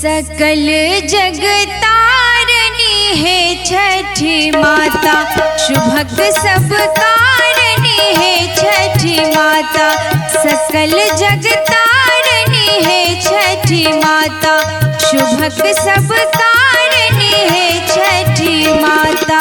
सकल जग तारनी है छठी माता, शुभक सब कारणी है छठी माता। सकल जग तारनी है छठी माता, शुभक सब कारणी है छठी माता।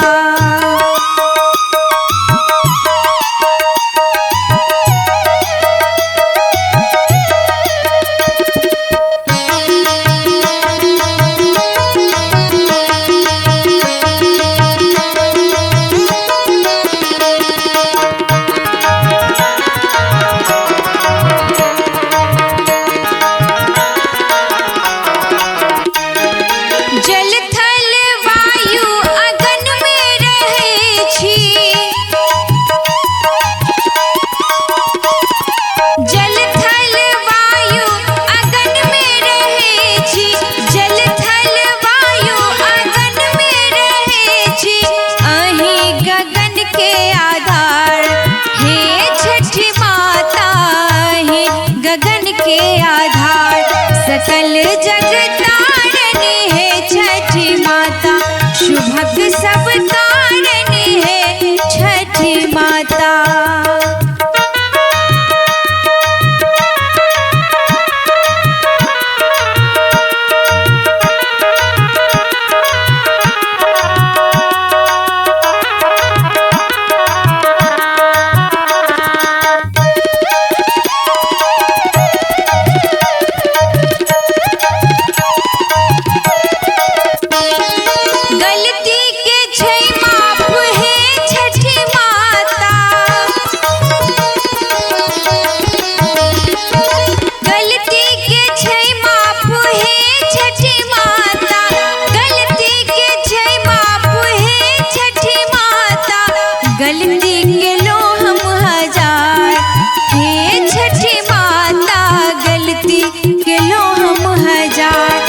जल थल वायु अगन में रहे छी, जल थल वायु अगन में रहे छी, जल थल वायु अगन में रहे छी। अहीं गगन के आधार हे छठी माता, अहीं गगन के आधार। सकल जग तारनी है छठी माता, शुभक सब कारणी है छठी माता। गलती के छै माफ हे छठी माता, गलती के छै माफ हे छठी माता, गलती के छै माफ हे छठी माता। गलती के लो हम हजार हे छठी माता, गलती के लो हम हजार।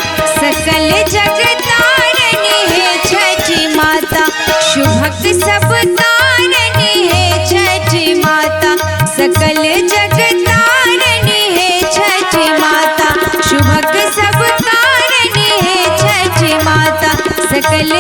सकल जग तारनी है छठी माता, शुभक सब तारनी है छठी माता। सकल जग तारनी है छठी माता, शुभक सब तारनी है छठी माता। सकल